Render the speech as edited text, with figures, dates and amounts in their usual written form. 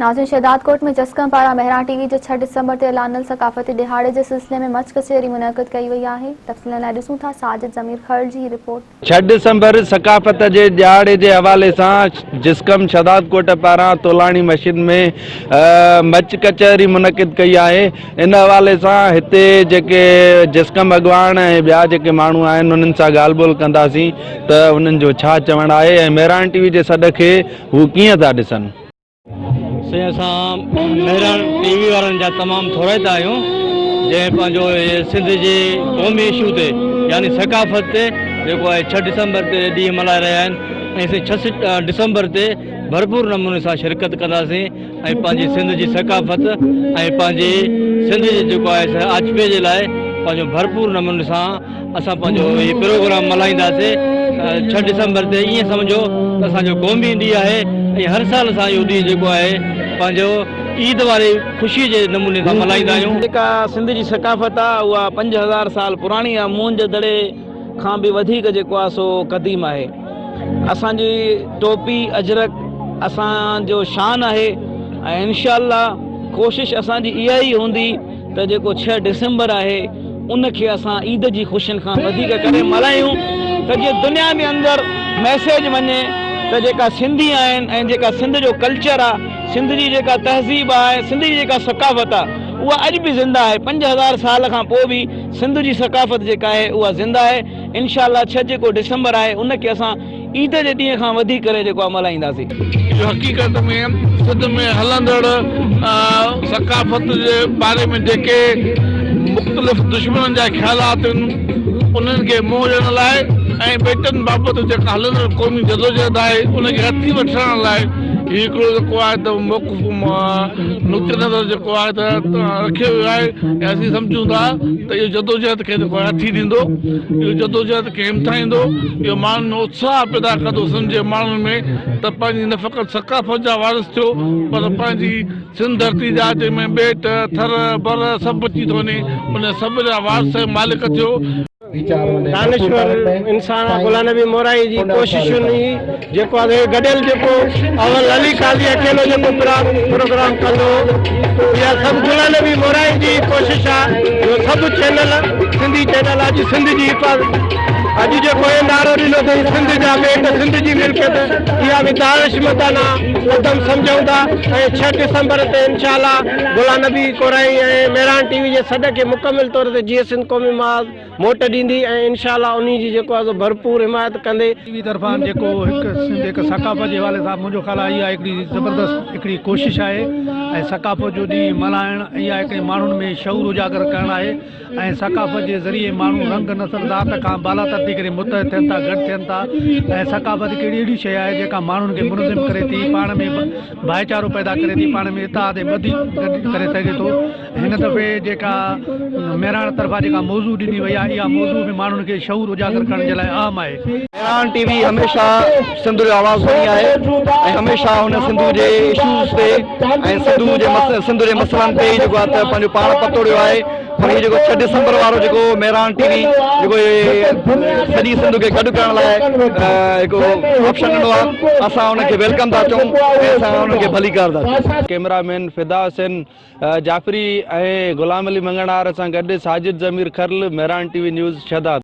ناظرين شهدادڪوٽ ۾ جسقم پاران مهراڻ ٽي وي جي ڇهه ڊسمبر تي اعلانيل ثقافتي ڏهاڙي جي سلسلي ۾ مچ ڪچهري منعقد ڪئي وئي آهي. تفصيلن لاء ڏسون ٿا ساجد ضمير کهڙ جي هي رپورٽ. ڇهه ڊسمبر ثقافت جي ڏهاڙي جي حوالي سان جسقم شهدادڪوٽ پاران تولاڻي مسجد ۾ مچ ڪچهري منعقد ڪئي آهي ان حوالي سان هتي جيڪي جسقم اڳواڻ ۽ ٻيا جيڪي ماڻهو آهن انهن سان ڳالهه ٻولهه ڪنداسين ته انهن جو ڇا چوڻ آهي ۽ مهراڻ ٽي وي جي سڏ کي هو ڪيئن ٿا ڏسن. سائين اسان مهراڻ ٽي وي وارن جا تمام ٿورائتا آهيون جنهن پنهنجو هي سنڌ جي قومي اشو تي يعني ثقافت تي جيڪو آهي ڇهه ڊسمبر تي ڏينهن ملهائي رهيا آهن ۽ اسين ڇهه ڊسمبر تي ڀرپور نموني سان شرڪت ڪنداسين ۽ پنهنجي سنڌ جي ثقافت ۽ پنهنجي سنڌ جي جيڪو آهي آجپي جي لاء پنهنجو ڀرپور نموني سان اسان پنهنجو هي پروگرام ملهائينداسين ڇهه ڊسمبر تي ائين سمجهو ته اسان جو قومي ڏينهن آهي ۽ هر سال اسان اهو ڏينهن جيڪو آهي پنهنجو عيد واري خوشي جي نموني سان ملهائيندا آهيون. جيڪا سنڌ جي ثقافت آهي اها 5000 سال پراڻي آهي موهن جي دڙي کان به وڌيڪ جيڪو آهي سو قديم آهي. اسان جي ٽوپي اجرڪ اسان جو شان آهي ۽ انشاء الله ڪوشش اسان جي اها ئي هوندي ته جيڪو ڇهه ڊسمبر آهي ان کي اسان عيد جي خوشين کان وڌيڪ ڪري ملهايون ته جيئن دنيا ۾ اندر ميسيج وڃي ته جيڪا سنڌي آهن ۽ جيڪا سنڌ جو ڪلچر آهي سنڌ جي جيڪا تهذيب آهي ۽ سنڌ جي جيڪا ثقافت آهي اها اڄ به زنده آهي 5000 سال کان پوء به سنڌ جي ثقافت جيڪا آهي اها زنده آهي انشاء الله ڇهه جيڪو ڊسمبر آهي ان کي اسان عيد جي ڏينهن کان وڌي ڪري جيڪو آهي ملهائينداسين. اهو حقيقت ۾ سنڌ ۾ هلندڙ ثقافت جي باري ۾ جيڪي مختلف دشمنن جا خيالات آهن انهن کي منهن ڏيڻ لاء ۽ ٻيٽن بابت جيڪا هلندڙ قومي جدوجهد آهي ان کي هٿي وٺرائڻ لاء هي هڪڙو جيڪو آهي ته موقف نقطه نظر جيڪو آهي ته رکيو ويو آهي ۽ اسين سمجهون ٿا ته اهو جدوجهد کي جيڪو آهي هٿي ڏيندو اهو جدوجهد کي همٿائيندو اهو ماڻهن ۾ اتساهه پيدا ڪندو سنڌ جي ماڻهن ۾ ته پنهنجي نه فقط ثقافت جا وارث ٿيو پر پنهنجي سنڌ ڌرتي جا جنهن ۾ ٻيٽ، ٿر، بر سڀ اچي ٿو وڃي ان سڀ جا وارث ۽ مالڪ ٿيو. دانشور انسان غلام نبي مورائي جي ڪوششن ئي جيڪو آهي گڏيل جيڪو اول علي قاضي اڪيلو جيڪو پروگرام ڪندو هو اها سڀ غلام نبي مورائي جي ڪوشش آهي جو سڀ چينل سنڌي چينل اڄ سنڌ جي حفاظت اڄ جيڪو هي نعرو ڏنو اٿئي سنڌ جا ٻيٽ سنڌ جي ملڪيت اها به دانشمندانه قدم سمجهون ٿا ۽ ڇهه ڊسمبر تي انشاء الله غلام نبي ڪورائي ۽ مهراڻ ٽي وي جي سڏ کي مڪمل طور تي جيئي سنڌ قومي محاذ موٽ ڏيندي ۽ انشاء الله انهي جي جيڪو آهي سو ڀرپور حمايت ڪندي. ٽي وي طرفان جيڪو هڪ سنڌ هڪ ثقافت جي حوالي سان منهنجو خيال آهي اها هڪڙي زبردست هڪڙي ڪوشش آهي ۽ ثقافت جو ڏينهن ملهائڻ اها هڪڙي ماڻهن ۾ شعور اجاگر ڪرڻ آهي ۽ ثقافت جي ذريعي ماڻهو رنگ نسل ذات کان بالاتر ٿي ڪري متحد ٿين ٿا گڏ ٿين ٿا ۽ ثقافت هڪڙي اهڙي شيء آهي جيڪا ماڻهن کي منظم ڪري ٿي پاڻ ۾ ڀائيچارو پيدا ڪري ٿي پاڻ ۾ اتحاد ۽ ٻڌي گڏ ڪري سگهي ٿو هن دفعي جيڪا مهراڻ طرفان جيڪا موضوع ڏني وئي آهي اها موضوع به ماڻهن کي شعور اجاگر ڪرڻ جي لاء اهم آهي. مهراڻ ٽي وي هميشه سنڌ جو آواز بڻي آهي ۽ هميشه هن سنڌو جي اشوز تي ۽ سنڌو جي سنڌ جي مسئلن تي ئي جيڪو آهي ته پنهنجو پاڻ پتوڙيو آهي پر هي جيڪو ڇهه ڊسمبر وارو جيڪو مهراڻ ٽي وي جيڪو سڄي سنڌ کي گڏ ڪرڻ لاء هڪ آپشن ڏنو آهي اسان ان کي welcome ٿا چئون ۽ اسان انهن کي ڀليڪار ٿا چئون. ڪئميرا مين فدا حسين جعفري ۽ غلام علي مڱڻهار سان گڏ Sajid Zamir Kharal, Mehran T V news, Shahdad.